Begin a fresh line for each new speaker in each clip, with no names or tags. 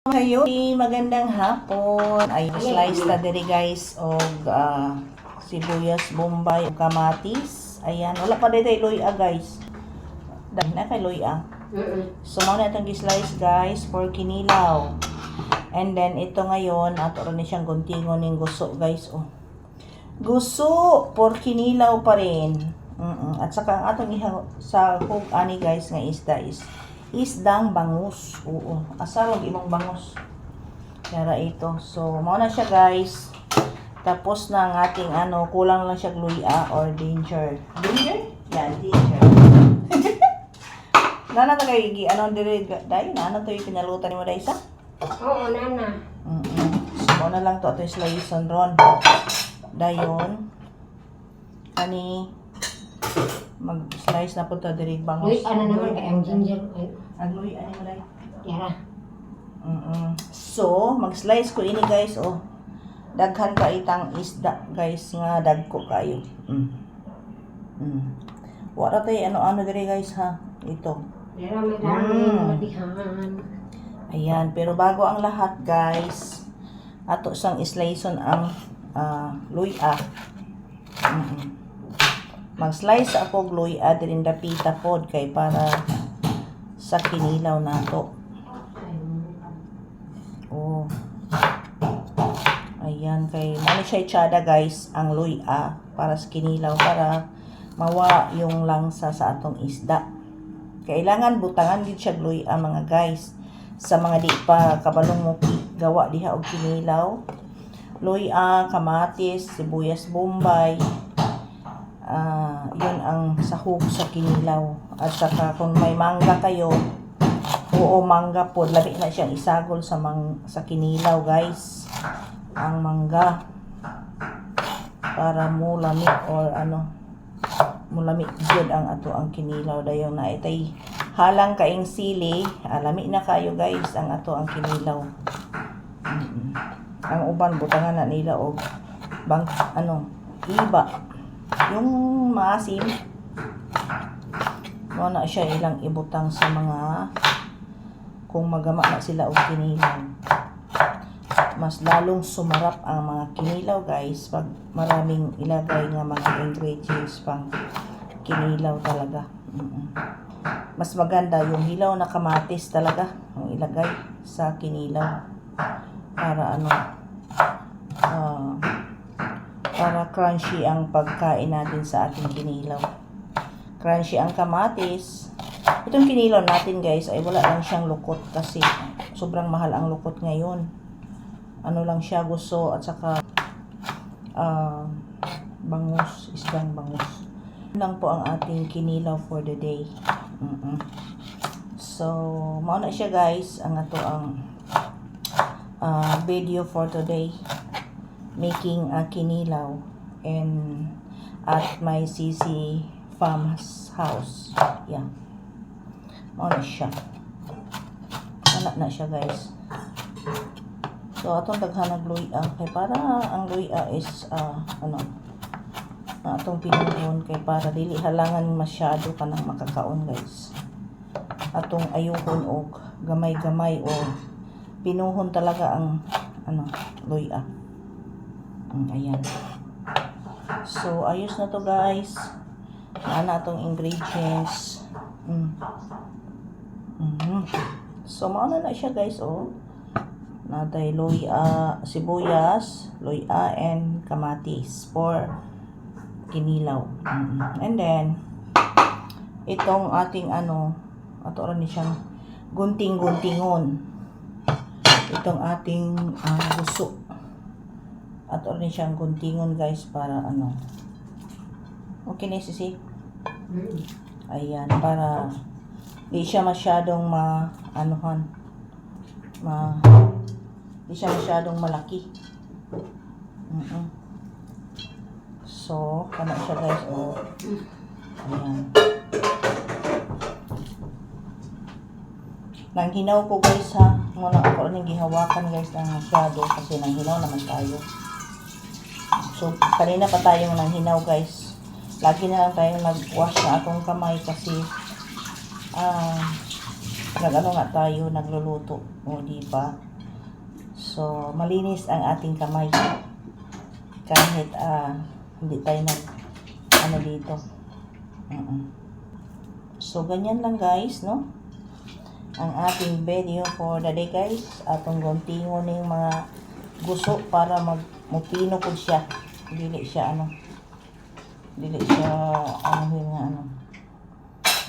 Kayo, magandang hapon. Ay, slice ta diri, guys, og sibuyas, bombay, ug kamatis. Ayan, wala pa diri luya, guys. Dahil na kay luya. So mao na itong gi-slice, guys, for kinilaw. And then ito ngayon, ato rin siyang guntingon ning guso, guys, oh. Guso for kinilaw pa rin. At saka ang atong iha sa hug ani, guys, nga isda is isdang bangus. Oo. Asa rog imong bangus? Yara ito. So mao na siya, guys. Tapos na ang ating ano, kulang lang siya luya or ginger. Ginger? Yeah, ginger. Nana ta kay gi ano dire dai na ano to yung pinalutan nimo dai sa?
Oo, nana.
So mao na lang to ato slice ron. Dayon kani mag-slice na po to diri bangus.
Uy, ano naman kay ang ginger. Ay,
Agluy ani mo dai.
Yara.
So, mag-slice ko ini, guys, oh. Daghan ka itang isda, guys, nga dagko kayo. Wala tay ano-ano diri, guys, ha. Ito.
Yara, may dami. Madihan.
Ayan, pero bago ang lahat, guys, ato sang sliceon ang luya. Mag-slice ako og luya diri dapita pod kay para sa kinilaw nato. Oh. Ayan, kay mao ni siya itsada, guys, ang luya para sa kinilaw para mawa yung langsa sa atong isda. Kailangan butangan gid siya luya, mga guys. Sa mga di pa kabalong mo gawa diha og kinilaw. Luya, kamatis, sibuyas bombay. Yun ang sahog sa kinilaw. At saka kung may mangga kayo, oo, mangga po. Labi na siyang isagol sa kinilaw, guys. Ang mangga. Para mulami or ano, mulami jud ang ato ang kinilaw dayon na itay halang kaing sili, lami na kayo, guys, ang ato ang kinilaw. Ang uban butangan na nila og bang ano, iba. Yung maasim. Mao na siya ilang ibutang sa mga kung magama na sila og kinilaw. Mas lalong sumarap ang mga kinilaw, guys, pag maraming ilagay nga mga ingredients pang kinilaw talaga. Mas maganda yung hilaw na kamatis talaga ang ilagay sa kinilaw para ano para crunchy ang pagkain natin sa ating kinilaw. Crunchy ang kamatis. Itong kinilaw natin, guys, ay wala lang siyang lukot kasi sobrang mahal ang lukot ngayon. Ano lang siya, guso at saka bangus, isdang bangus. Yun lang po ang ating kinilaw for the day. So, mao na siya, guys, ang ato ang video for today. Making a kinilaw and at my CC farm's house. Yeah. Mao na siya. Wala na siya, guys. So, atong daghanag luya kay para ang luya is ano na atong pinuhon kay para dili halangan masyado kanang makakaon, guys. Atong ayuhon og gamay-gamay o pinuhon talaga ang ano luya. Ayan. So, ayos na to, guys. Naa na atong ingredients. So, mao na na siya, guys, oh. Natay luya, sibuyas, luya, and kamatis for kinilaw. And then, itong ating ano, ato rin ni siyang gunting-guntingon. Itong ating guso. Ato rin siyang guntingon, guys, para ano. Okay na, sisi?
Mm.
Ayan, para di siya masyadong ma anuhan ma di siya masyadong malaki. So, kana siya, guys, oh. Ayan. Nanghinaw ko, guys, ha. Muna ako rin gihawakan, guys, ng masyado kasi nanghinaw naman tayo. So, kanina pa tayong nanghinaw, guys. Lagi na lang tayong nag-wash na atong kamay kasi nag-ano nga tayo, nagluluto. O, di ba? So, malinis ang ating kamay. Kahit hindi tayo nag ano dito. So, ganyan lang, guys, no? Ang ating video for the day, guys. Atong guntingon ning mga guso para mag mupino pud siya. Dili siya ano. Dili siya ano yun nga ano.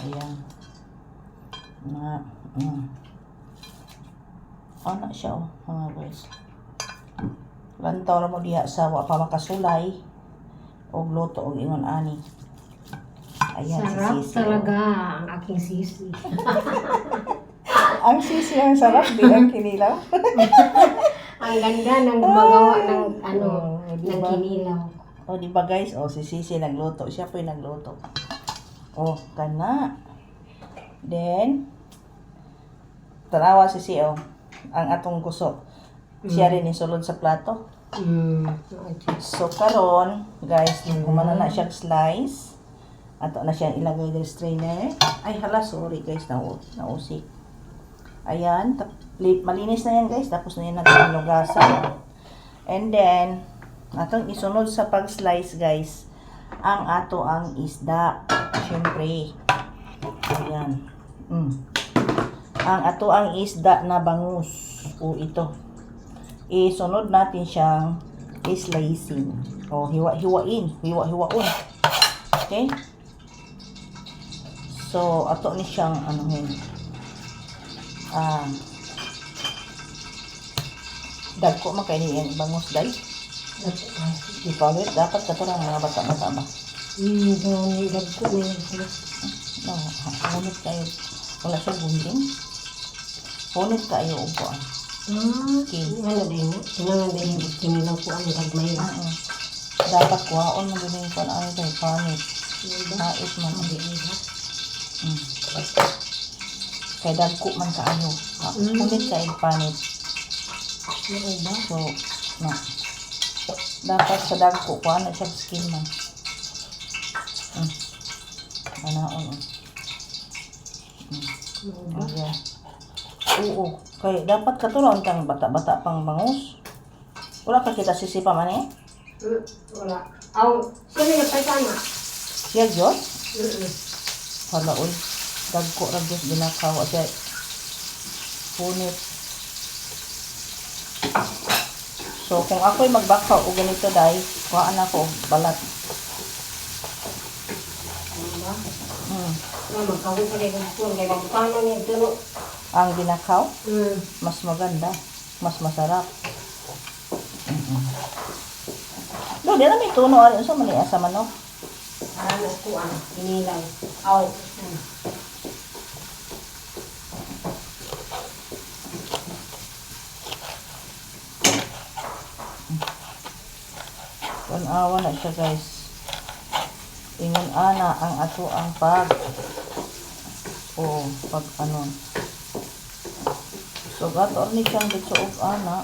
Ayan. Mga. Ana siya oh, mga guys. Lantaw ra mo diha sa wa pa makasulay og luto og ingon ani. Ayan
Sarap
si Sisi, oh.
talaga ang aking sisi.
Ang sisi ang sarap, di ang kinilaw.
Ang ganda ng gumagawa ng ano,
Oh,
ng
diba?
kinilaw.
O, di ba, guys? O, si Sisi nagluto. Siya po yung nagluto. O, kana. Then, tanawa si Sisi, o. Ang atong guso. Siya rin isulod sa plato.
Okay.
So, karon guys, kumana na siyang slice. Ato na siyang ilagay ng strainer. Ay, hala, sorry guys, nausik. Ayan, malinis na yan, guys. Tapos na yan natin hinugasan. And then, atong isunod sa pag-slice, guys, ang ato ang isda. Siyempre. Ayan. Ang ato ang isda na bangus. O ito. Isunod natin siyang slicing. O, hiwa-hiwain. Hiwa-hiwaon. Okay? So, ato ni siyang anuhin. Dagko man kay ni ang bangus day. Ipalit dapat kato mga bata-bata ba.
Gani, dagko na yun sila.
No, hunit kayo. Wala siya gunting. Hunit kayo og kuan.
Ah,
Okay.
ano din, tinangan din yung kinilaw ko ang gagmay.
Oo. Dapat kuhaon mo gud yung kuan ay kay panit. Hait man. Kay dagko man kaayo. Hunit kay panit.
Ano ba?
So, na. Dapat sa dagko kuha na siya skin man. Anaon oh.
Ano ba?
Yeah. Oo. Kay dapat katuron kang bata-bata pang bangus. Wala ka kita sisi pa man eh.
Wala. Aw, sino yung pagkana?
Siya gyud. Hala oy. Dagko ra gyud ginakaw siya. Punit. So kung ako'y magbakaw og ganito day, kuhaan ako og balat.
Ano ba?
Mm.
Nga, magkawin pa rin kung kung kaya magkano niya ito.
Ang ginakaw, mas maganda, mas masarap. Do, di na may tuno ari unsa man ni asa manok.
Ano ko ang kinilaw. Aw.
Tan-awa na siya, guys. Ingon ana ang ato ang pag o pag ano. So gato ni siyang gitsuog ana.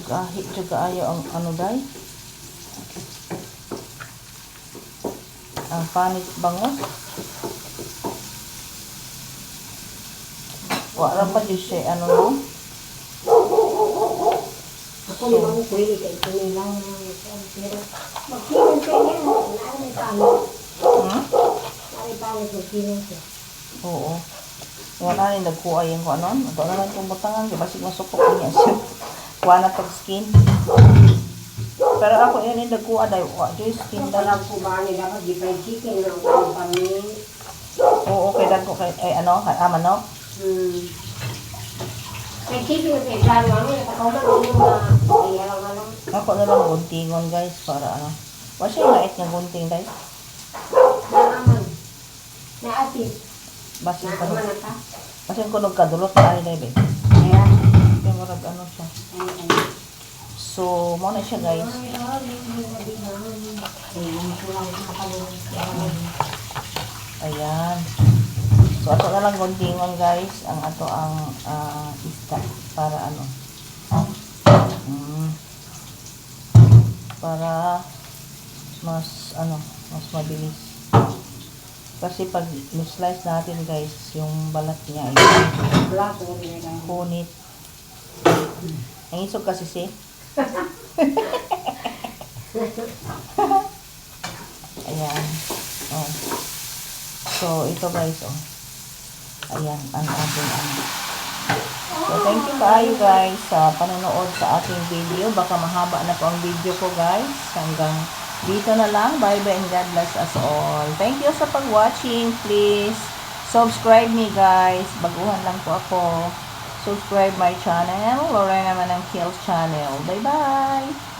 Kahit jud kaayo ang ano day. Ang panit bangos. Wala pa jud siya ano no.
Ako ni mga kuwi kay kinilaw na pero magkilaw siya niya. Naari panit. Naari panit magkilaw siya.
Oo. Wala rin nagkuha yung kung ano. Ito na lang itong butangan. Di basig masukok niya siya. Kuha na tag skin. Pero ako yun yung nagkuha dahil wa dyan skin dahil.
Alam ko ba ni dapat di fried chicken na ang kami.
Oo, kay dagko kay ay ano, kay manok.
Fried chicken na sa plano ano nakakauman ano na ay alang-alang.
Ako na lang guntingon, guys, para ano. Wa siya yung lait nga gunting dahil.
Naaman. Naati.
Basig pa.
Naaman na ka.
Basig ko nagkadulot na ay dahil.
Kaya.
Kaya murag ano siya.
Ay, ay.
So, mo na siya, guys.
Ay, kulang nakalimutan.
Ayan. So, ato na lang guntingon, guys. Ang ato ang isda para ano. Para mas ano, mas mabilis. Kasi pag ni-slice natin, guys, yung balat niya ay
Black or nila.
Kunit. Ang isog kasi si. Ayan. Oh. So, ito, guys, oh. Ayan, ang ating ano. So, thank you kaayo, guys, sa panonood sa ating video. Baka mahaba na po ang video ko, guys. Hanggang dito na lang. Bye-bye and God bless us all. Thank you sa pag-watching. Please, subscribe me, guys. Baguhan lang po ako. Subscribe my channel, Lorena Manangkil's channel. Bye-bye!